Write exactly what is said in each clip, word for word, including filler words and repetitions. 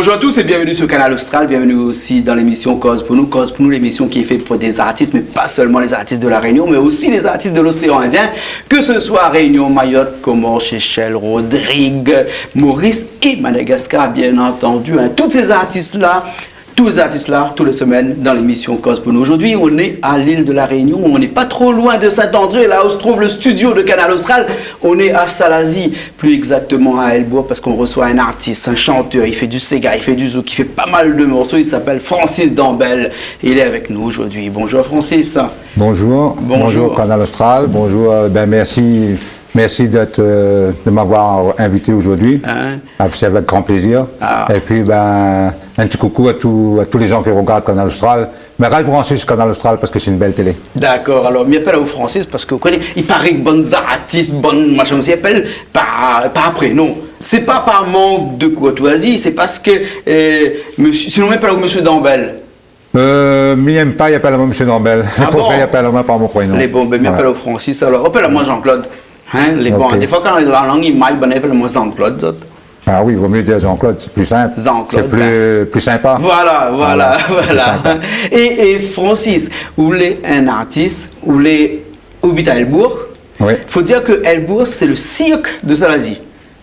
Bonjour à tous et bienvenue sur Kanal Austral. Bienvenue aussi dans l'émission Koz pou nou. Koz pou nou, l'émission qui est faite pour des artistes, mais pas seulement les artistes de La Réunion, mais aussi les artistes de l'océan Indien, que ce soit Réunion, Mayotte, Comores, Seychelles, Rodrigues, Maurice et Madagascar, bien entendu, hein. Tous ces artistes-là, tous les artistes-là, toutes les semaines dans l'émission Koz pou nou. Aujourd'hui, on est à l'île de La Réunion, on n'est pas trop loin de Saint-André, là où se trouve le studio de Kanal Austral. On est à Salazie, plus exactement à Hell-Bourg, parce qu'on reçoit un artiste, un chanteur, il fait du séga, il fait du zouk, il fait pas mal de morceaux, il s'appelle Francis Dambel. Il est avec nous aujourd'hui. Bonjour Francis. Bonjour. Bonjour. Bonjour Kanal Austral, bonjour, euh, ben merci, merci d'être, euh, de m'avoir invité aujourd'hui. Hein ? Ah, c'est avec grand plaisir. Ah. Et puis, ben, un petit coucou à tous, à tous les gens qui regardent Kanal Austral. Mais règle branché sur Kanal Austral parce que c'est une belle télé. D'accord, alors, mi apèl aou Francis parce que, ou koné, i paré ke bann artis, bann machin, i apèl pa, pa par prénom. C'est pas par manque de courtoisie, c'est parce que, euh, monsieur, sinon, mi apèl aou Monsieur Dambel. Euh, mi èm pa i apèl amoin Monsieur Dambel. Ah bon ? Préfèr i apèl amoin par mon prénom. Lé bon, ben, mi apèl aou Francis, alors. Apèl amoin Jean-Claude. Hein, lé bon. Ok. Défoi, kan la lang i may, ben, i apèl amoin Jean-Claude. Ah oui, vaut mieux dire Jean-Claude, c'est plus simple. Jean-Claude, c'est plus, ben, plus sympa. Voilà, voilà, voilà. Voilà, plus sympa. Et, et Francis, ou lé in artis, ou lé, ou abit à Hell-Bourg. Oui. Faut dire que Hell-Bourg, c'est le cirque de Salazie.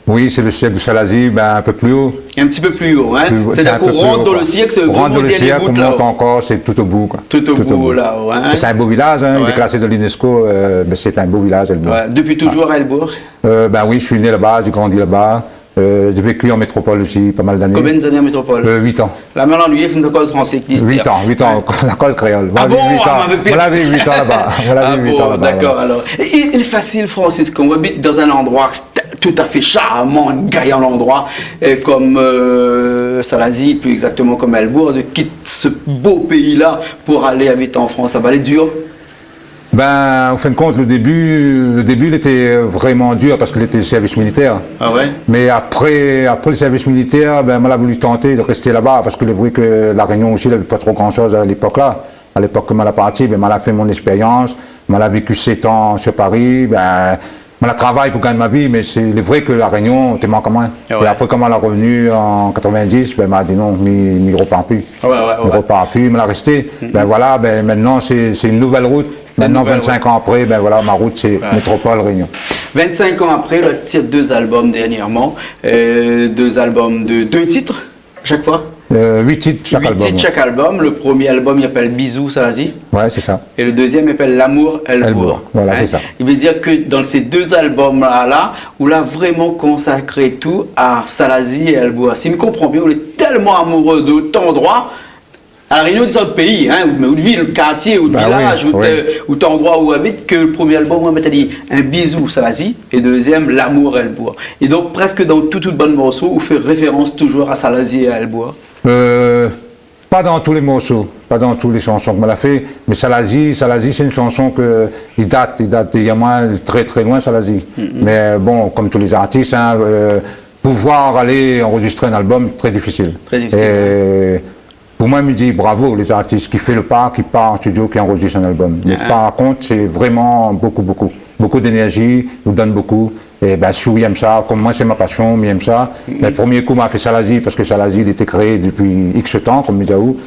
Oui, c'est le cirque de Salazie, ben, un peu plus haut. Un petit peu plus haut, hein. Plus haut, c'est-à-dire qu'on rentre dans le cirque, c'est vraiment le dernier bout, là-haut. On rentre dans le cirque, on monte encore, c'est tout au bout, quoi. Tout au bout, là-haut, hein. Tout au bout. Et c'est un beau village, hein, il est classé de l'UNESCO, euh, mais c'est un beau village, Hell-Bourg. Ouais. Depuis toujours à Hell-Bourg ? Euh, ben oui, je suis né là-bas, j'ai grandi là-bas. Euh, j'ai vécu en métropole aussi, pas mal d'années. Combien d'années en métropole ? Euh, huit ans. La, mi annuiyé, fine koz fransé èk li. Huit ans, huit ans, ouais. Koz kréol. Ah bon ? Moin la viv huit ans là-bas. Ah bon, d'accord, alors. Et, et, et facile, Francis, kan ou abit dans un endroit tout à fait charmant, gailard endroit, euh, comme, euh, Salazie, plus exactement comme Hell-Bourg, de quitter ce beau pays-là pour aller habiter en France, ça va être dur ? Ben, en fin de compte, le début, le début, il était vraiment dur parce qu'il était service militaire. Ah ouais ? Mais après, après le service militaire, ben, moin la voulu tenter de rester là-bas parce que c'est vrai que La Réunion aussi, il y avait pas trop grand-chose à l'époque-là. À l'époque que moin la parti, ben, moin la fé mon expérience, moin la vécu sept ans sur Paris, ben, moin la travay pou gagn ma vi, mé sé, lé vré ke La Rénion té mank amoin. Ah ouais. É apré, kan moin la revenu an quatre-vingt-dix, ben, moin la di non, mi, mi repar pi. Ouais, ouais, ouais. Mi repar pi, moin la resté. Mhm. Ben voilà, ben, maintenant, c'est, c'est une nouvelle route. Une nouvelle route. Maintenant, vingt-cinq ans après, ben voilà, ma route, c'est Métropole Réunion. Vingt-cinq ans après, ou la tir deux albums dernièrement, euh, deux albums de deux titres. Chaque fois ? Euh, huit titres chaque album, ouais. Huit titres chaque album. Le premier album, il s'appelle Bisous Salazie. Ouais, c'est ça. Et le deuxième, il s'appelle L'amour Hell-Bourg. Hell-Bourg, voilà, c'est ça. Hein ? Il veut dire que dans ces deux albums-là, là, ou la vraiment consacré tout à Salazie et Hell-Bourg. Si mi konpran bien, ou lé tèlman amoureux de cet endroit, à La Rénion, di sa out péi, hein, ou, ou out vil, out kartié, ou out vilaz, ou out, euh, out landroi ou abit, ke le premier album, ou la mèt ali, in Bisous Salazie, é deuxième, L'amour Hell-Bourg. É donk, prèsk dan tout, tout bann morso, ou fé référans toujour à Salazie é à Hell-Bourg. Euh, pas dans tous les morceaux, pas dans tous les chansons que moin la fé, mé Salazie, Salazie, c'est une chanson que, i dat, i dat, i amenn amoin très, très loin, Salazie. Mhm. Mais bon, comme tous les artistes, hein, euh, pouvoir aller enregistrer un album, très difficile. Très difficile, hein. Et pour moi, mi di bravo les artistes qui font le pas, qui partent en studio, qui enregistrent un album. Mais par contre, c'est vraiment beaucoup, beaucoup, beaucoup d'énergie, ou donn beaucoup. Et ben, si ou èm sa, comme moi, c'est ma passion, mi èm sa. Mhm. Le premier coup, moin la fé Salazie, parce que Salazie, il était créé depuis X temps, comme mi di aou.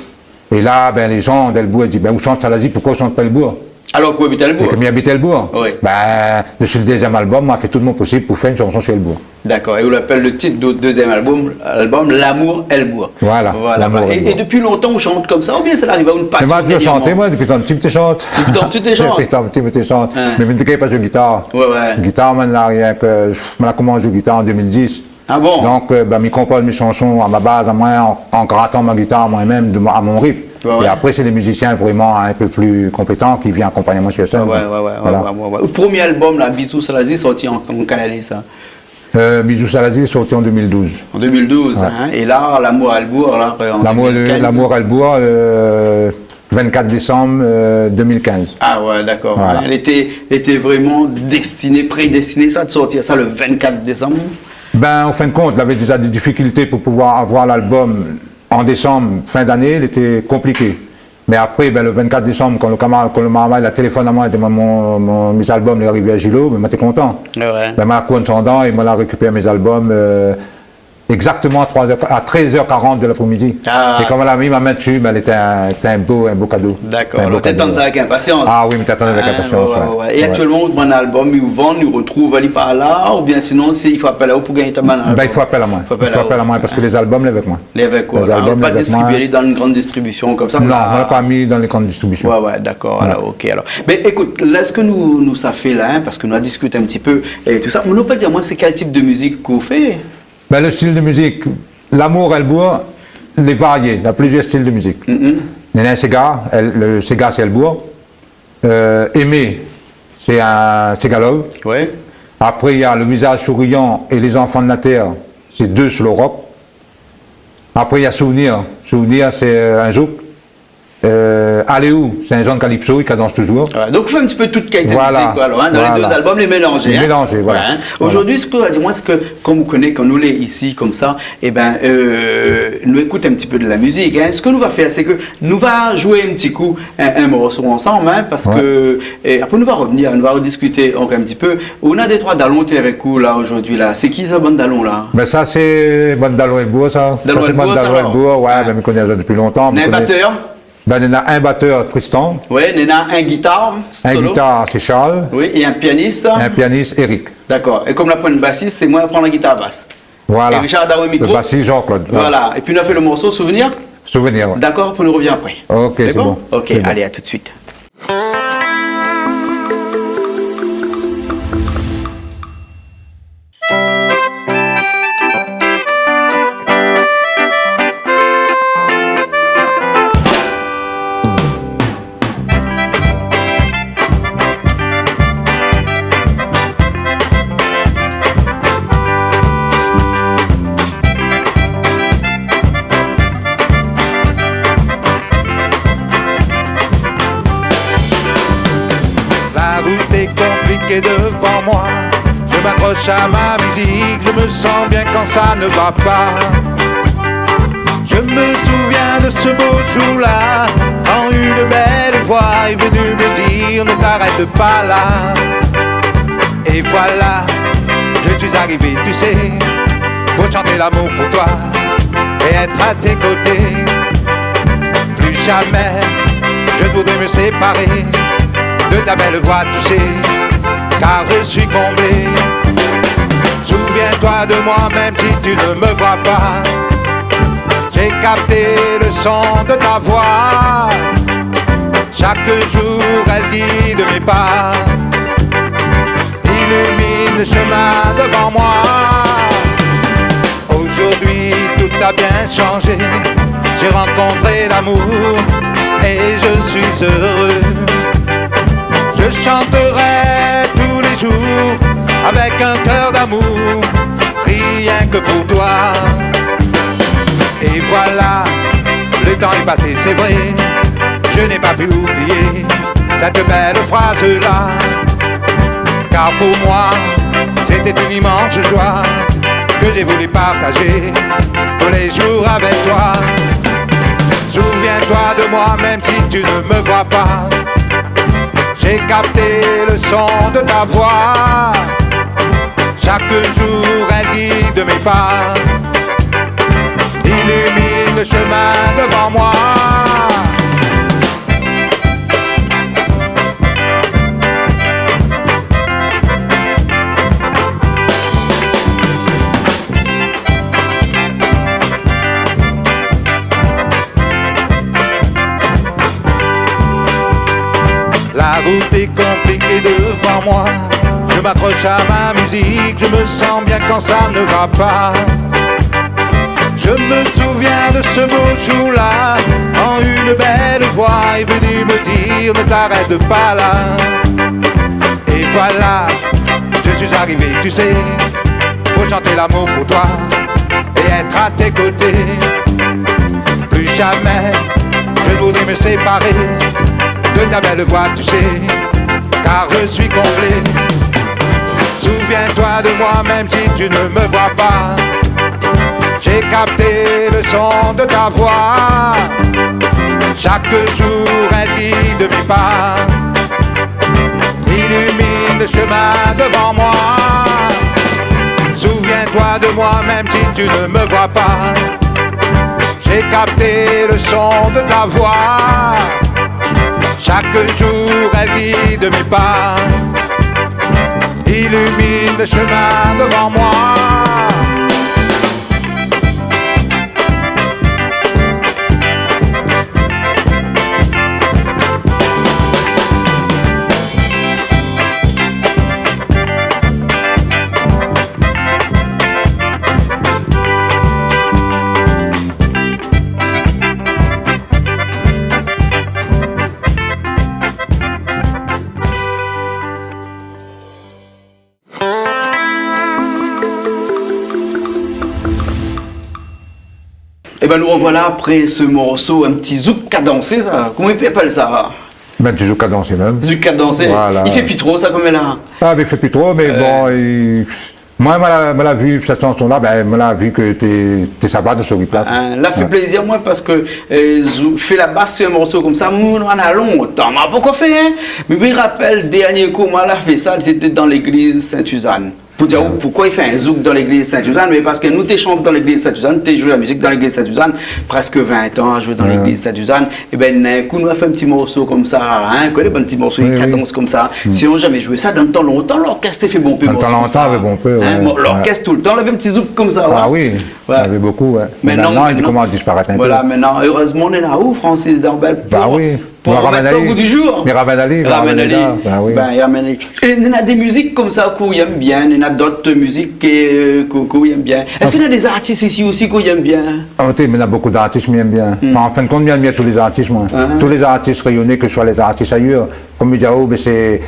Et là, ben, les gens d'Hell-Bourg disent, ben, ou shant Salazie, pourquoi ou shant pas Hell-Bourg ? Alors que ou abit Hell-Bourg. Et que mi abit Hell-Bourg. Oui. Ben, depuis le deuxième album, moin la fé tout mon possible pour faire une chanson sur Hell-Bourg. D'accord. Et ou la apèl le titre du deuxième album, album L'amour Hell-Bourg. Voilà, voilà. L'amour Hell-Bourg. Et, et depuis longtemps, ou shant comme ça, ou bien sa la ariv aou in passion dernièrement ? Mais moin la toujour shanté, moin, depuis tan pti mi té shant. Depuis tan pti mi té shant. Depuis tan pti mi té shant. Hein. Mais mi té koné pa zoué gitar. Ouais, ouais. Gitar, moin la rien que, moin la komans zoué gitar an deux mille dix. Ah bon ? Donc, euh, ben, mi konpoz mé shanson à ma base, à moi, en, en grattant ma guitare moi-même, de, à mon rythme. Ouais, ouais. Et après, c'est les musiciens vraiment un peu plus compétents qui viennent accompagner moi sur scène, quoi. Ouais, ouais, ouais, ouais, ouais, ouais. Voilà. Le premier album, là, Bisous Salazie, sorti en, en quelle année, ça ? Euh, Bisous Salazie est sorti en deux mille douze. En deux mille douze, hein. Ouais. Et là, L'amour Hell-Bourg, là, en deux mille quinze. L'amour, L'amour Hell-Bourg, euh, vingt-quatre décembre, euh, deux mille quinze. Ah ouais, d'accord. Voilà. Lété, lété vréman destiné, prédestiné, sa, de sortir sa le vingt-quatre décembre ? Ben, en fin de compte, lavé déza dé difikilté pou pouvoir avoir l'album en décembre, fin d'ané, lété konpliké. Mé apré, ben, le vingt-quatre décembre, kan le kamar-, kan le marmay la téléfone amoin, la di amoin mon, mon, mé album lé arivé à Gillot, ben, moin té kontan. Ah ouais. Ben, moin la kour an désandan é moin la rékipèr mé album, euh, Exactement à trois heures, à treize heures quarante de l'après-midi. Ah. É kom la mi la min dsi, bin, lété in, lété in bo, in bo kado. Dakor. Lété in bo kado, ouais. Alor, ou té atann sa avèk inpasians. Ah oui, mi té atann avèk inpasians, ouais. Ah, ouais, ouais. É aktièlman, out bann album, i vann, i rotrouv ali par la, oubien sinon, sé, i fo apèl aou pou gingn out bann album ? Bin, i fo apèl amoin. I fo apèl aou. I fo apèl amoin parske lé album lé avèk moin. Lé avèk ou. Lé album lé avèk moin. Ou la pa distribié ali dan in gran distribision konmsa ? Non, non, nou la pa mi dan lé gran distribision. Ouais, ouais, dakor. Voilà. Alor, OK, alor. Mé ékout, la, sak nou, nou sa fé la, in, parske nou la diskit in ti pé é tousa, mé nou pé dir amoin sé kèl tip de mizik ou fé ? Bin, le stil de mizik, Lamour Èlbour, lé varié, na plizièr stil de mizik. Mhm. Néna in séga, èl-, le séga sé Èlbour. Euh, Aimé, sé in séga love. Ouais. Apré, na Le Visage Souriant é Les Enfants de la Terre, sé dé slow rock. Apré, na Souvenir. Souvenir, sé, euh, in zouk. Euh, Alé ou, sé in zanr kalipso, i kadans touzour. Voilà. Donk, ou fé in ti pé tout kalité de mizik, koi, alor, in, dan lé dé album, lé mélanzé, in. Voilà. Lé mélanzé, voilà. Ouais, in. Voilà. Zordi, sak ou va di amoin, sé ke, kom ou koné, kan nou lé isi konmsa, é bin, euh, nou ékout in ti pé de la mizik, in. Sak nou va fé, sé ke nou va zoué in ti kou in, in morso ansanm, in, parske, é apré nou va rovnir, nou va rodiskité ankor in ti pé. Ou na dé troi dalon té avèk ou la, zordi la. Sé ki sa, bann dalon la ? Bin, sa sé bann dalon Èlbour, sa. Dalon Èlbour, sa, alor. Sa sé bann dalon Èlbour, ouais, bin, mi koné sa dopi lontan. Néna in batèr ? Bin, néna in batèr, Tristan. Ouais, néna in gitar solo. In gitar, sé Charles. Oui, é in pianis. In pianis, Eric. Dakor. É kom la poin basis, sé moin la pran la gitar bas. Voilà. É Richard Darwin mikro. Le bassiste Jean-Claude. Voilà. Voilà. Épi nou la fé le morso Souvenir. Souvenir, ouais. Dakor, pou nou rovnir apré. OK, sé bon. Sé bon ? OK, alé, a tout de suite. La route est compliquée devant moi. Je m'accroche à ma musique, je me sens bien quand ça ne va pas. Je me souviens de ce beau jour-là, quand une belle voix est venue me dire : « Ne t'arrête pas là. » Et voilà, je suis arrivé, tu sais, pour chanter l'amour pour toi et être à tes côtés. Plus jamais je ne voudrais me séparer de ta belle voix, tu sais, car je suis comblé. Souviens-toi de moi, même si tu ne me vois pas. J'ai capté le son de ta voix. Chaque jour, elle guide mes pas, illumine le chemin devant moi. Aujourd'hui, tout a bien changé. J'ai rencontré l'amour et je suis heureux. Je chanterai tous les jours avec un cœur d'amour, rien que pour toi. Et voilà, le temps est passé, c'est vrai, je n'ai pas pu oublier cette belle phrase-là. Car pour moi, c'était une immense joie que j'ai voulu partager tous les jours avec toi. Souviens-toi de moi, même si tu ne me vois pas. J'ai capté le son de ta voix. Chaque jour, elle guide mes pas, illumine le chemin devant moi. La route est compliquée devant moi. Je m'accroche à ma musique, je me sens bien quand ça ne va pas. Je me souviens de ce beau jour-là, quand une belle voix est venue me dire : « Ne t'arrête pas là. » Et voilà, je suis arrivé, tu sais, pour chanter l'amour pour toi et être à tes côtés. Plus jamais je ne voudrais me séparer de ta belle voix, tu sais, car je suis comblé. Souviens-toi de moi, même si tu ne me vois pas. J'ai capté le son de ta voix. Chaque jour, elle guide mes pas, illumine le chemin devant moi. Souviens-toi de Moi, même si tu ne me vois pas, j'ai capté le son de ta voix. Chaque jour, elle guide mes pas, illumine le chemin devant moi. Ében, nou rovoila apré se morso, in ti zouk kadansé, sa. Koman i pé apèl sa ? Bin, ti zouk kadansé mèm. Zouk kadansé. Voilà. I fé pi tro sa, koméla ? Ah, mé i fé pi tro, mé bon, i, moin, moin la, moin la vi sèt shanson-la, bin, moin la vi ke té, té sava dan se ritm-la. Ah, la fé plézir, moin, parske, euh, zou-, fé la bas su in morso konmsa, moin, na lontan moin la pankor fé, in. Mé mi rapèl, dernié kou moin la fé sa, sété dan légliz Sint-Sizane. Pou dir aou poukoué i fé in zouk dan légliz Sint-Sizane, mé parske nou té shant dan légliz Sint-Sizane, té zoué la mizik dan légliz Sint-Sizane, prèsk vin an zoué dan légliz Sint-Sizane. Ében, in kou nou la fé in ti morso konmsa, in, koné bann ti morso, kadans konmsa. Sinon zamé zoué sa, dan tan lontan, lorkès té fé bonpé morso konmsa. Dan tan lontan, lavé bonpé, in, oué, lorkès toultan lavé in ti zouk konmsa, oué. Ah oui, lavé bonpé, oué. Mé mintnan, mintnan, i komans disparèt in pé. Voilà, mintnan, erèzman, nou néna ou, Francis Dambel, pou, pou romèt sa o gou di zour. Mé ramèn ali, mé ramèn ali, la, bin oui. Bin, i ramèn ali. É néna dé mizik konmsa k'ou yèm bien, néna dot mizik ke, ke, k'ou yèm bien. Èske néna dé zartis isi osi k'ou yèm bien ? Ah, oui, mé néna bonpé d'artis mi yèm bien. Anfin, an fin de kont, mi yèm bien tout lé zartis, moin. Tout lé zartis rényoné, ke se soi lé zartis ayèr. Konm mi di aou, bin sé,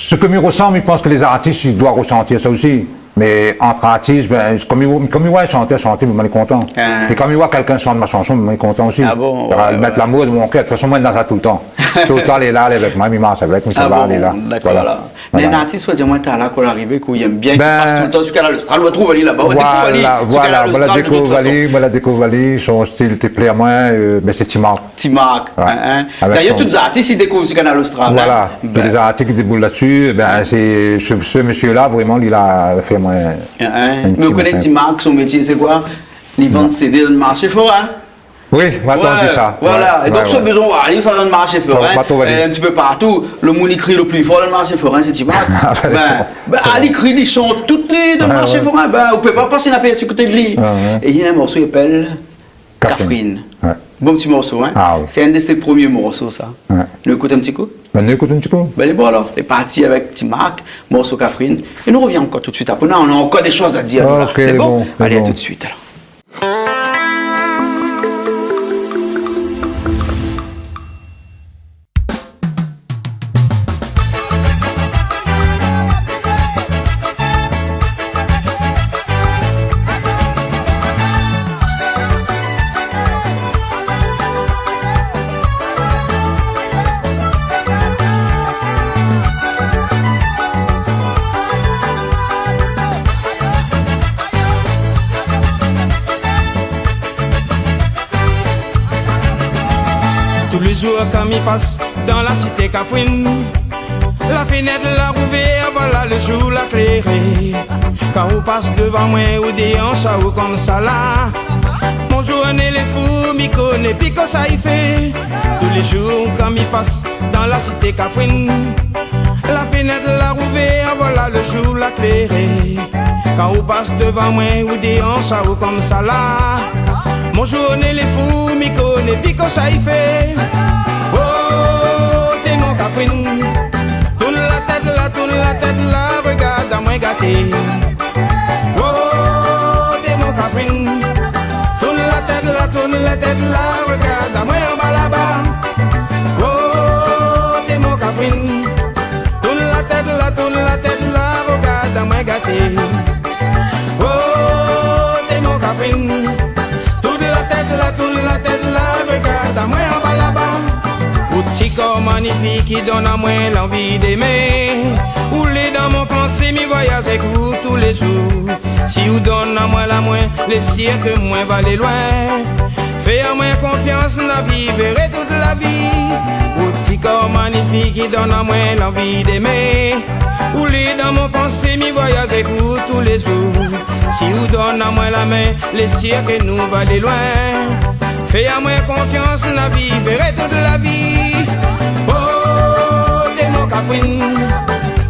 sak mi rosan, mi pans ke lé zartis i doi rosantir sa osi. Mé ant artis, bin, konm mi, konm mi voi in shantèr shanté, bin, moin lé kontan. É konm mi voi kèlkin shant mon shanson, bin, moin lé kontan osi. Ah bon ? Mèt lamour dan mon kèr. De tout fason, moin, dan sa toultan. Toultan, lé la, lé avèk moin, mi marsh avèk, mi sava, lé la. Ah bon, dakor, voilà. Mé in artis, ou di amoin, talèr, k'ou la arivé, k'ou yèm bien, ki pas toultan su Kanal Austral, ou la trouv ali laba, ou la dékouv ali su Kanal Austral, de tout fason. Voilà, voilà, moin la dékouv ali, moin la dékouv ali, son stil té plé amoin, euh, bin, sé Timark. Timark, in, in. Avèk son... Dayèr, tout zartis i dékouv su Kanal Austral, in. Voilà, tout lé zartis i déboul la dsi, ében, sé, se, se mésyé-la, vréman, li la fé amoin in ti mésaz. Mé ou koné Timark, son métié, sé koi ? Li vann CD dan marshé forin. Oui, moin la antann sa. Voilà. É donk, si ou la bézoin, ou sa dan marshé forin, in ti pé partou, lo moun i kri lo pli for dan marshé forin, sé Timark. Ah, bin, li kri, li shant tout lé, dan marshé forin. Bin, ou pé pa pasé inapersi koté de li. É li néna in morso i apèl Kafrine. Kafrine. Oué. Bon ti morso, in ? Ah oui. Sé inn de sé promié morso, sa. Oué. Nou ékout in ti kou ? Bin, nou ékout in ti kou. Bin, lé bon alor. Lé parti avèk Timark, morso Kafrine. É nou rovien ankor tout suit apré. Non, nou na ankor dé shoz a dir, nou la. Ok, lé bon, lé bon. Alé, a tout suit alor. Tou lé zour kan mi pas dan la sité Kafrine, la fénèt la rouvèr, voilà lo zour la kléré. Kan ou pas dovan moin, ou déansh aou konmsa la. Mon zourné lé fou, mi koné pi kosa i fé. Tou lé zour kan mi pas dan la sité Kafrine, la fénèt la rouvèr, voilà lo zour la kléré. Kan ou pas dovan moin, ou déansh aou konmsa la. Mon zourné lé fou, mi koné pi kosa i fé. Oh, té mon Kafrine, tourn la tèt la, tourn la tèt la, rogard amoin gaté. Oh, té mon Kafrine, tourn la tèt la, tourn la tèt la, rogard amoin anba laba. Oh, té mon Kafrine, tourn la tèt la, tourn la tèt la, rogard amoin gaté. Oh, té mon Kafrine, tourn la tèt la, tourn la tèt la, rogard amoin anba laba. Ou ti kor manifik i donn amoin lanvi d'èmé. Ou lé dan mon pansé, mi voyaz èk ou tou lé zour. Si ou donn amoin la min, lé sir ke moin va alé loin. Fé amoin konfians, na vivré tout la vi. Ou ti kor manifik Fi ki donn amoin lanvi d'aimer. Ou lé dan mon pansé, mi voyaz èk ou tou lé zour. Si ou donn amoin la min, lé sir ke nou va alé loin. Fé amoin konfians, na vivré tout la vi. Oh, t'es mon Kafrine.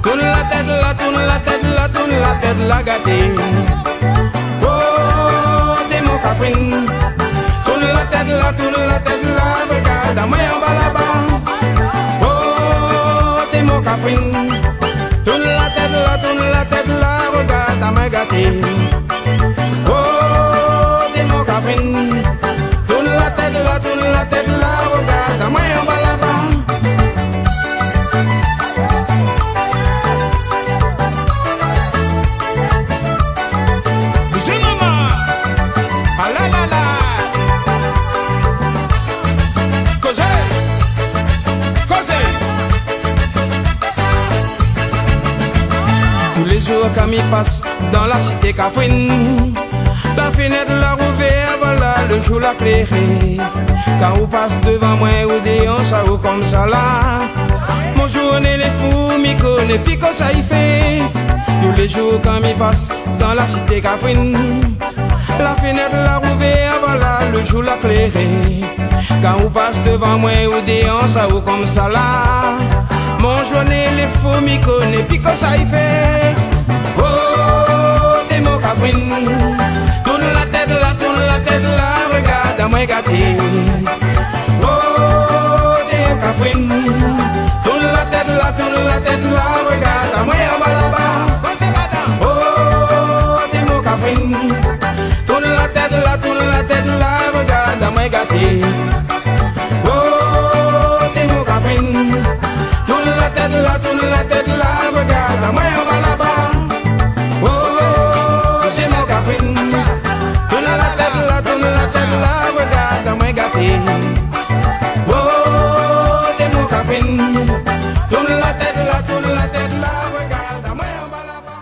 Tourn la tèt la, tourn la tèt la, tourn la tèt la, gaté. Oh, t'es mon Kafrine. Tourn la tèt la, tourn la tèt la, regard amoin anba laba. Oh, t'es mon Kafrine. Tourn la tèt la, tourn la tèt la, regard amoin gaté. Oh, t'es mon Kafrine. Tourn la tèt la, tourn la tèt la, regard amoin anba laba. Bouzé mama. Ah la la la. Kozé. Kozé. Tou lé zour kan mi pas dan la sité Kafrine, la fenèt la rouvèr, voilà le zour la kléré. Kan ou pas devan moin, ou déans aou konmsa la. Mon zourné lé fou, mi koné pi kosa i fé. Tou lé zour kan mi pas dan la sité Kafrine, la fenèt la rouvèr, voilà le zour la kléré. Kan ou pas devan moin, ou déans aou konmsa la. Mon zourné lé fou, mi koné pi kosa i fé. Oh, t'es mon Kafrine. Tourn la tèt la, tourn la tèt la, regard amoin gaté. Oh, t'es mon Kafrine. Tourn la tèt la, tourn la tèt la, regard amoin anba laba. Oh, t'es mon Kafrine. Tourn la tèt la, tourn la tèt la, regard amoin gaté. Oh, t'es mon Kafrine. Tourn la tèt la, tourn la tèt la, regard amoin anba laba. Oh, t'es mon Kafrine. Tourn la tèt la, tourn la tèt la, regard amoin gaté. Oh, t'es mon Kafrine. Tourn la tèt la, tourn la tèt la, regard amoin anba laba.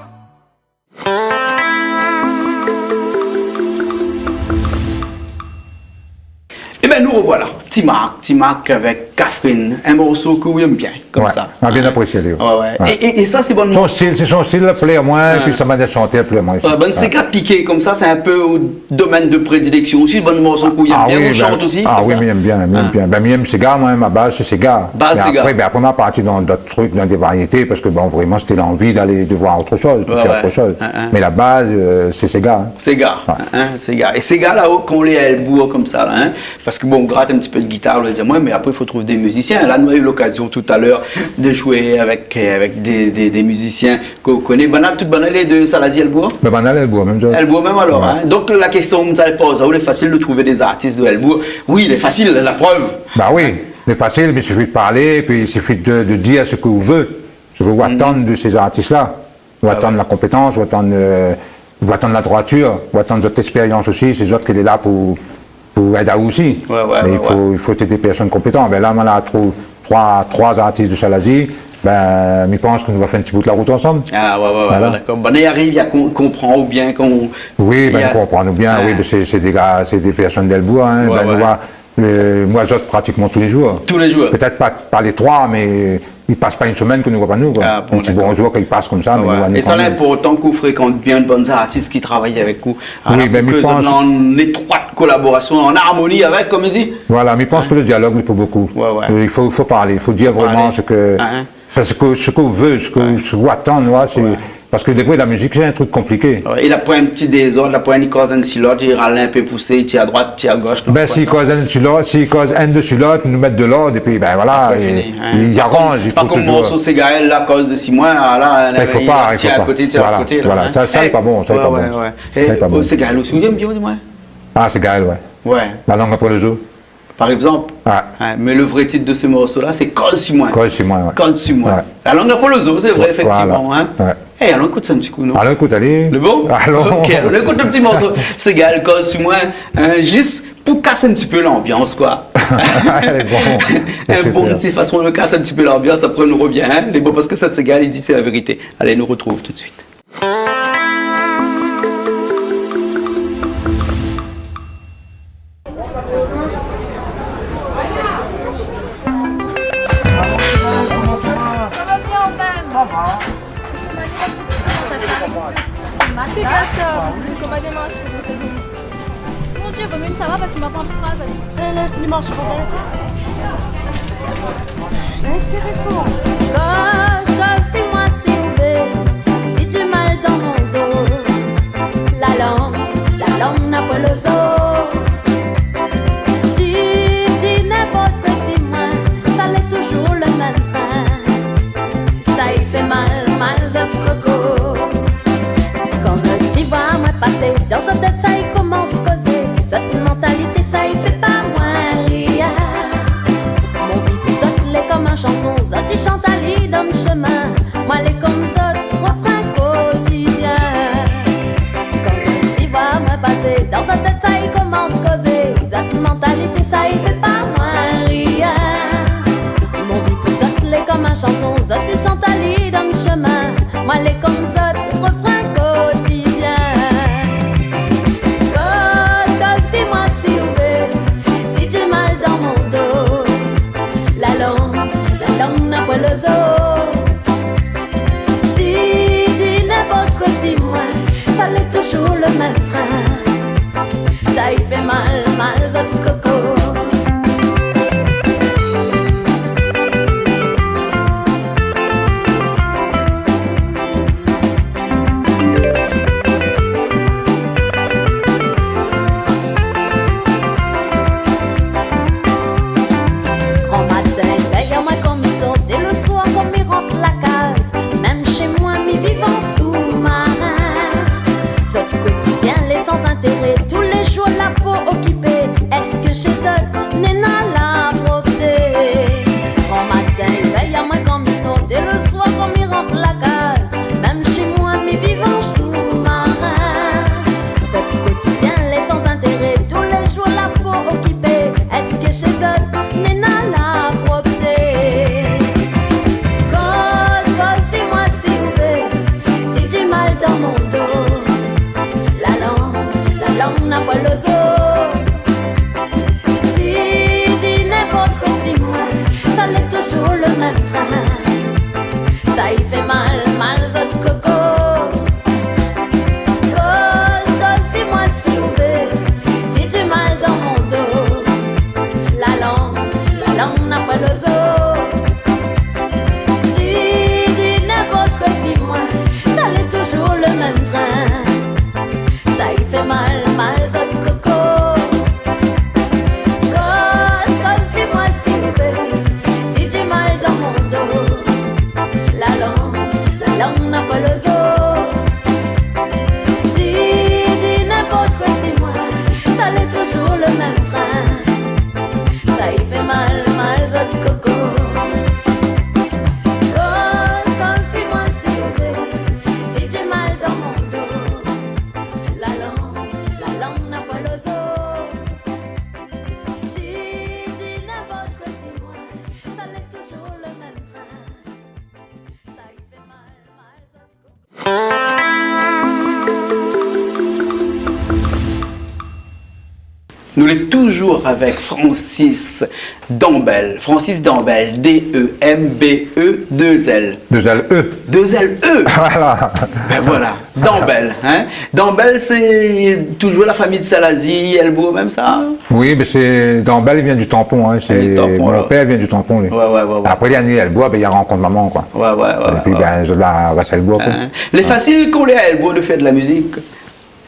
Ében, nou rovoila. Ti Marc, Ti Marc avèk Kafrine, in morso ke ou èm bien, konmsa. Ouais, ma bien aprésié, li. Ouais, ouais. Ouais. É, é, é sa, sé bann morso. Son stil, sé son stil la plé amoin, épi sa manièr de shanté la plé amoin osi. Ouais, bann séga piké konmsa, sé in pé out domèn de prédilèksion osi, bann morso ke ou èm bien, ou shant osi konmsa. Ah oui, ben, ah oui, mi èm bien, mi èm bien. Ben, mi èm séga, moin, ma baz, sé séga. Baz séga. Mé apré, ben, apré, ma parti dan dot trik, dan dé variété, parske, bon, vréman, sété lanvi d'alé, de voir ot shoz, de fé ot shoz. Ouais, ouais. Mé la baz, euh, sé séga, hein. Séga, hein, séga. É séga la, kan ou lé a Hell-Bourg konmsa la, hein, parske, bon, ou grat in ti pé de gitar, ou va dir, ouais, mé apré, i fo trouv dé mizisien. La, nou la u lokazion talèr de zoué avèk, euh, avèk dé, dé, dé mizisien ke ou koné. Banna, tout banna lé de Salazie Hell-Bourg ? Ben, banna Hell-Bourg mèm, sa. Hell-Bourg mèm, alor, hein. Donk, la késtion, sa i poz, ou lé fasil de trouv dé zartis de Hell-Bourg ? Oui, lé fasil, la prèv. Bah oui, lé fasil, mé i sifi de parlé, épi i sifi de, de dir sak ou vé, sak ou atann de sé zartis-la. Ou atann la konpétans, ou atann, euh, ou atann la droitir, ou atann zot éspérians osi, sé zot ki lé la pou, pou èd aou osi. Ouais, ouais, ouais. Mé i fo, i fo èt dé pèrsone konpétan. Ben la, moin la trouv troi, troi zartis de Salazie, ben, mi pans ke nou va fé in ti bout la rout ansanm. Ah, ouais, ouais, ouais, dakor. Voilà. Ben, i ariv, i a kon-, konpran ou bien, kan ou... Oui, ben, i konpran ou bien, oui, ben, sé, sé dé gars, sé dé pèrsone d'Hell-Bourg, hein. Ouais, ben, nou va Euh, moin, zot pratikman tou lé zour. Tou lé zour. Pétèt pa, pa lé troi, mé i pas pa in semèn ke nou voi pa nou, koi. Ah bon, dakor. In ti bonzour, kan i pas konmsa, mé nou voi nou kan mèm. É sa, lé inportan ke ou frékant bien bann zartis ki travay avèk ou. Oui, ben, mi pans... Alor ke zot lé an étroit kolaborasion, an armoni avèk, konm i di. Voilà, mi pans ke le dialog i fé bokou. Ouais, ouais. Euh, i fo, fo parlé, i fo dir vréman sak, hein, hein. Parske sak ou vé, sak ou, sak ou atann, ouais, sé, parske de vré, la mizik, sé in trik konpliké. Ouais, i la poin in ti dézord, la poin, i koz inn si lot, i ral in pé pousé, i tir a droit, i tir a gosh, donk, ben, si i koz inn si lot, si i koz inn desi lot, nou mèt de lord, épi, ben, voilà, apré, fini, hein. I aranz, i trouv touzour. Pa konm morso Ségaël, la, koz desi moin, ah, la, ben, i fo pa, i tir a koté, tir a koté, la, voilà, hein. Sa, sa lé pa bon, sa lé pa bon. Ouais, ouais. Sa lé pa bon. É, euh, Ségaël osi, ou èm bien, di amoin. Ah, Ségaël, ouais. Ouais. La lang apré le zo. Par égzanp. Ouais. Hein, mé le vré tit de se morso-la, sé Koz si moin. Koz si moin, ouais. Koz si moin. Ouais. La lang apré le zo, sé vré, éfèktivman, hein. Ouais. Eh, alon ékout sa in ti kou, non ? Alon ékout, alé. Lé bon ? Alon. Ok, alon ékout le ti morso. Ségaël, Koz si moin, hein, zis pou kas in ti pé lanbians, koi. Lé bon. Super. In bon ti fason de kas in ti pé lanbians, apré nou rovien, hein. Lé bon, parske sa, Ségaël, li di, sé la vérité. Alé, nou artrouv tout de suit. Fé gaf sa, koman i marsh, koman sa i fé. Mon Dié, vo myé mi sava parske ma pa anvi fraz. Sé le, le marsh pa bien sa. Intérésan. Koz, koz si moin si ou vé, di di mal dan mon do. La lang, la lang na poin lo zo. Di, di ninport koi si moin, sa lé touzour le mèm trin. Sa i fé mal, mal zot koko. Kan zot i voi moin pasé, dan zot tèt sa i komans kozé. Zot mantalité sa i fé pa moin rien. Mon vi pou zot lé kom in shanson, zot i shant ali dan shemin. Moin lé kom zot, refrin kotidien. Kan zot i voi moin pasé, dan zot tèt sa i komans kozé. Zot mantalité sa i fé pa moin rien. Mon vi pou zot lé kom in shanson, zot i shant ali dan shemin. Moin lé kom zot, refrin kotidien. Koz, koz si moin si ou vé, di di mal dan mon do. La lang, la lang na poin lo zo. Di, di ninport koi si moin, sa lé touzour le mèm trin. Sa i fé mal, mal zot koko. Gran matin i vèy amoin kom mi sorti, le soir kom mi rant la kaz. Mèm shé moin mi viv an sou-marin. Zot kotidien lé san intéré, tou lé zour la po okipé. Èske shé zot néna la propté? Gran matin i vèy amoin kom mi sorti, le soir kom mi rant la kaz. Mèm shé moin mi viv an sou-marin. Zot kotidien lé san intéré, tou lé zour la po okipé. Èske shé zot néna la propté? Koz, koz si moin si ou vé, di di mal dan mon do. La lang, la lang na poin lo zo. Di, di ninport koi si moin, sa lé touzour le mèm trin. Sa i fé mal, mal zot koko. Koz, koz si moin si ou vé, di di mal dan mon do. La lang, la lang na poin lo zo. Di, di ninport koi si moin, sa lé touzour le mèm trin. Sa i fé mal, mal zot koko. Koz, koz si moin si ou vé, di di mal dan mon do. La lang, la lang na poin lo zo. Di, di ninport koi si moin, sa lé touzour le mèm trin. Sa i fé mal, mal zot koko. Koz, koz si moin si ou vé, di di mal dan mon do. La lang, la lang na poin lo zo. Di, di ninport koi si moin, sa lé touzour le mèm trin. Sa i fé mal, mal zot koko. Nou lé touzour avèk Francis Dembel. Francis Dembel, D E M B E deux L. Deux L E. Deux L E. Voilà. Ben voilà. Dembel, hein. Dembel, sé touzour la famiy de Salazie, Elbourg, mèm sa, hein ? Oui, mé sé, Dembel i vien du Tampon, hein. Ah, du Tampon, mon pèr i vien du Tampon, li. Ouais, ouais, ouais, ouais. Apré, li la né Elbourg, ben, li la rankont momon, koi. Ouais, ouais, ouais. Épi, ben, zot la ras Elbourg, koi. Hein. Lé fasil kan ou lé a Elbourg de fèr de la mizik.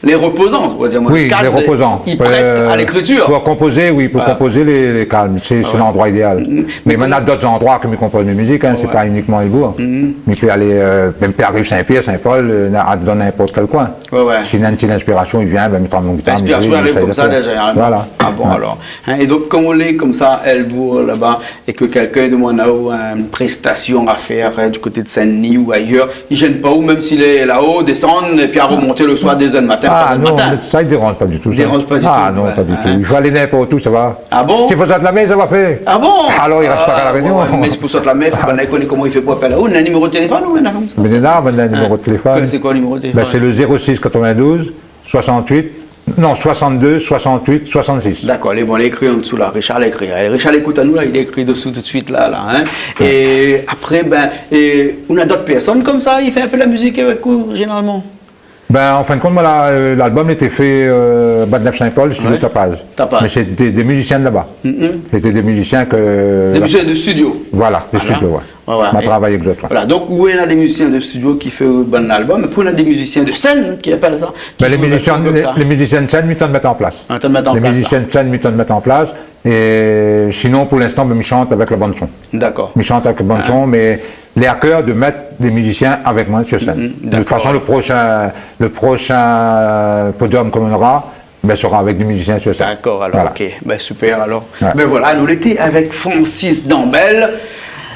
Lé repozan, on va dir, moin. Oui, lé repozan. Lé kalm, i prèt a lékritir. Pou konpozé, oui, pou konpozé lé, lé kalm. Sé, sé landroi idéal. Mm. Mé moin néna dot zandroi ke mi konpoz mé mizik, hein, sé pa inikman Elbourg. Mm. Mi pé alé, euh, mèm pé ariv Sin-Pièr, Sin-Pol, euh, na, dan ninport kèl koin. Ouais, ouais. Si néna in ti linspirasion i vien, ben, mi pran mon gitar, mi zoué, mi éséy de fèr. Linspirasion i ariv konmsa déza, généralement. Voilà. Ah bon, alor. Hein, é donk, kan ou lé konmsa, Elbourg, laba, é ke kèlkin i demann aou in prestasion a fèr, euh, du koté de Sin-Dni ou ayèr, i zèn pa ou, mèm si lé laho, désann, épi a remonté le soir, dé zèr du matin, troi zèr du matin. Ah non, mé sa i déranz pa ditou, sa. I déranz pa ditou, ouais. Ah non, pa ditou. I fo alé ninport ousa, sa va. Ah bon ? Si fo sort la mèr, sa va fèr. Ah bon ? Alor, i rès pa a La Rénion. Ah ouais, ouais, mé sé pou sort la mèr, fo koné koman i fé pou apèl aou. Ou néna in niméro de téléfone ou néna konmsa ? Mé néna, mé néna in niméro de téléfone. Hein ? Sé koi le niméro de téléfone ? Ben, sé le zéro six quatre-vingt-douze soixante-huit, non, soixante-deux soixante-huit soixante-six. Dakor, lé bon, lé ékri an dsou la. Richard la ékri. Eh, Richard, ékout anou la, lé ékri dosou tout de suit la, la, hein. Ouais. É apré, ben, é ou néna dot pèrsone konmsa i fé in pé la mizik avèk ou, zénéralman ? Ben, an fin de kont, moin la, euh, lalbom lété fé, euh, Bat Nèf Sin-Pol, studio Tapaz. Tapaz. Mé sé dé, dé mizisien de laba. Sété dé mizisien ke... Dé mizisien de studio. Voilà, de studio, ouais. Ma travay avèk zot, ouais. Voilà, donk, ou néna dé mizisien de studio ki fé, euh, bann albom, épi ou néna dé mizisien de sèn, ki apèl sa, ki zoué avèk zot konmsa. Ben, lé mizisien de sèn, mi tann mèt an plas. Ah, tann mèt an plas, la. Lé mizisien de sèn, mi tann mèt an plas. É sinon, pou linstan, ben, mi shant avèk la bann son. Dakor. Mi shant avèk la bann son, mé lé a kèr de mèt dé mizisien avèk moin sur sèn. De tout fason, le proshin, le proshin podium ke nou nora, ben, sera avèk dé mizisien sur sèn. Dakor, alor, OK. Ben, super, alor. Ben voilà, nou lété avèk Francis Dambel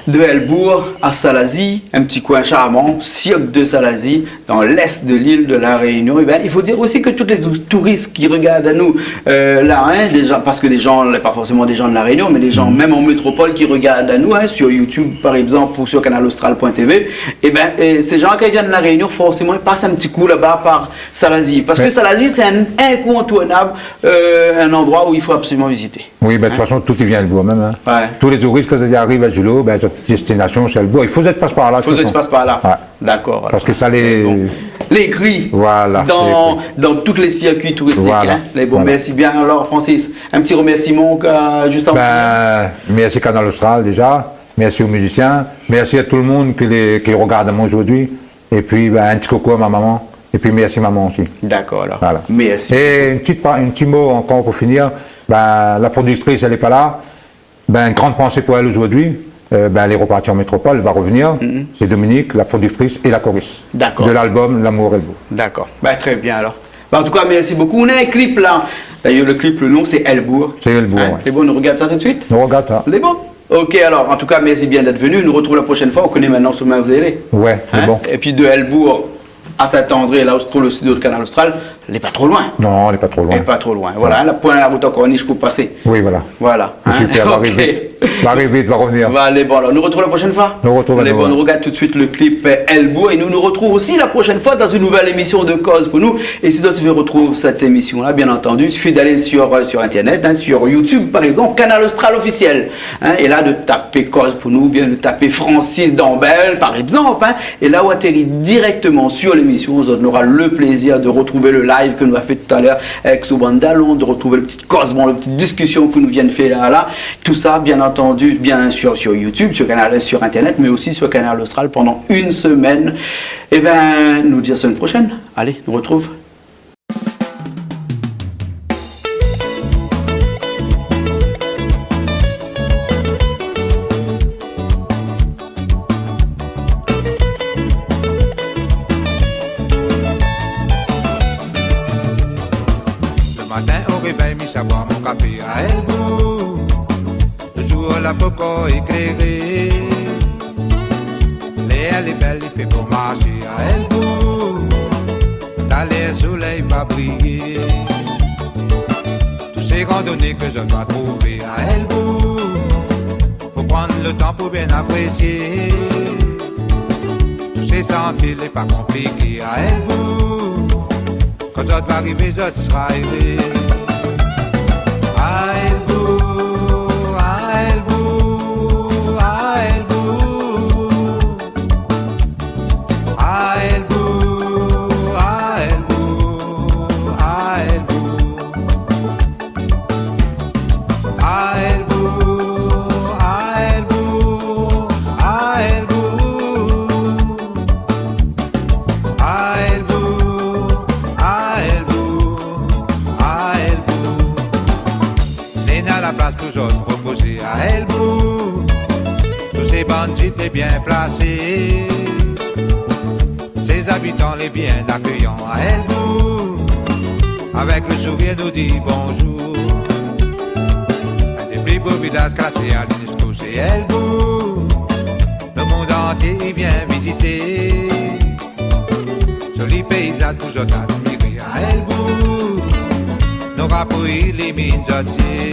de Hell-Bourg à Salazie, in ti koin sharman, sirk de Salazie, dan lès de lil de La Rényon. É ben, i fo dir osi ke tout lé touris ki rogard anou, euh, la, in, dé zan, parske dé zan, pa forséman dé zan de La Rényon, mé dé zan mèm an métropol ki rogard anou, in, sur YouTube, par égzanp, ou sur kanal austral point T V, é ben, é sé zan ki vien La Rényon, forséman, i pas in ti kou laba par Salazie. Parske Salazie, sé in inkontournab, euh, in landroi ousa i fo absoliman vizité. Oui, ben, de tout fason, tout i vien Hell-Bourg mèm, in. Ouais. Tout lé touris, kan zot i ariv a Julot, ben, zot destinasion, sé Hell-Bourg. I fo zot i pas par la, de tout fason. Fo zot i pas par la. Ouais. Dakor, alor. Parske sa lé... Bon. Lé ékri dan, dan tout lé sirkui touristik, in. Voilà. Mé bon, mèrsi bien, alor, Francis. In ti remèrsiman, euh, zis avan. Ben, mèrsi Kanal Austral, déza. Mèrsi o mizisien. Mèrsi a tout le moun ki lé, ki rogard amoin zordi. Épi, ben, in ti koukou a ma momon. Épi, mèrsi momon osi. Dakor, alor. Voilà. Mèrsi. É in ti pa-, in ti mo ankor pou finir. Ben, la prodiktris, èl lé pa la. Ben, gran pansé pou èl zordi. Euh, ben, èl lé reparti an métropol, èl va revenir. Sé Dominique, la prodiktris é la korist de lalbom L'amour Hell-Bourg. Dakor. Ben, trè bien, alor. Ben, an tou ka, mèrsi bokou. Nou néna in klip la. Dayèr, le klip, le non, sé Hell-Bourg. Sé Hell-Bourg, ouais. Lé bon, nou rogard sa tout de suit ? Nou rogard sa. Lé bon ? OK, alor, an tou ka, mèrsi bien d'èt venu. Nou retrouv la proshèn foi. Ou koné mintnan ousa nou va alé. Ouais, lé bon. Épi de Hell-Bourg à Saint-André, la ousa i trouv le studio de Kanal Austral, lé pa tro loin. Non, lé pa tro loin. Lé pa tro loin. Voilà, la poin la rout ankor, ni pou pasé. Oui, voilà. Voilà. Super, va arivé. OK. Va arivé, va revenir. Voilà, lé bon, alor, nou retrouv la proshèn foi. Nou retrouv. Lé bon, nou rogard tout de suit le klip, euh, Hell-Bourg, é nou nou retrouv osi la proshèn foi dan in nouvèl émision de Koz pou nou. É si zot i vé retrouv sèt émision-la, bien antandi, i sifi d'alé sur, euh, sur Internet, in, sur YouTube, par égzanp, Kanal Austral officiel, in, é la, de tapé Koz pou nou, oubien de tapé Francis Dambel, par égzanp, in, é la, ou atéri dirèkteman sur lémision. Zot nora le plézir de retrouv le live ke nou la fé talèr avèk Souban Dalon, de retrouv le ti kozman, le ti diskision ke nou vien fé la, la. Tousa, bien antandi, bien sur, sur YouTube, sur Kanal, sur Internet, mé osi sur Kanal Austral pandan in semèn. É ben, nou di a la semèn proshèn. Alé, nou retrouv. Le matin o révèy, mi sa boir mon kafé a Hell-Bourg. Le jour la pankor ékléré. Lèr lé bèl, i fé bon marshé a Hell-Bourg. Talèr solèy va briyé. Tout sé randoné ke zot va trouvé a Hell-Bourg, fo pran le tan pou bien aprésié. Tout sé santié lé pa konpliké a Hell-Bourg. Kan zot va arivé, zot sra éré. A Hell-Bourg, a Hell-Bourg, a Hell-Bourg. A Hell-Bourg, a Hell-Bourg, a Hell-Bourg. A Hell-Bourg, a Hell-Bourg, a Hell-Bourg. A Hell-Bourg, a Hell-Bourg, a Hell-Bourg. Néna la plas pou zot repozé a Hell-Bourg. Tout sé bann sit lé bien plasé. Sé zabitan lé bien akéyan a Hell-Bourg. Avèk le sourir nou di bonjour. In dé pli bo vilaz klasé a l'UNESCO, sé Hell-Bourg. Le mond antié i vien vizité. Zoli péizaz pou zot admiré a Hell-Bourg. Nora pou ilimin zot zié.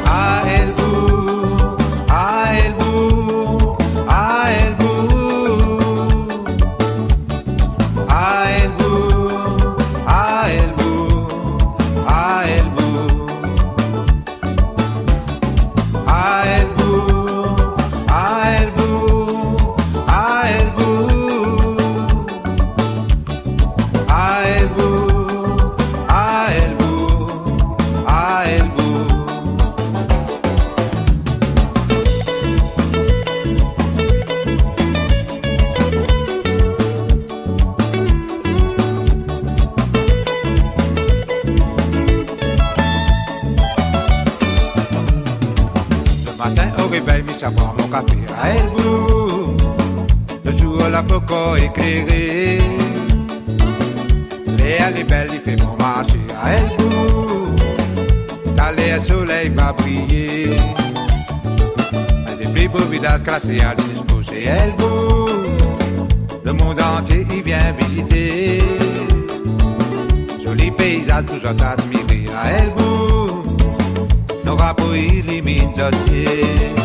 A Hell-Bourg, a Hell-Bourg, a Hell-Bourg. A Hell-Bourg, a Hell-Bourg, a Hell-Bourg. A Hell-Bourg, a Hell-Bourg, a Hell-Bourg. kafé a Elbourg. Lo zour la pankor ékléré. Lèr lé bèl, i fé bon marshé a Elbourg. Talèr solèy va briyé. In dé pli bo vilaz klasé a l'UNESCO, sé Elbourg. Lo mond antié i vien vizité. Zoli péizaz pou zot admiré a Elbourg. Nout drapo i limine zot zié.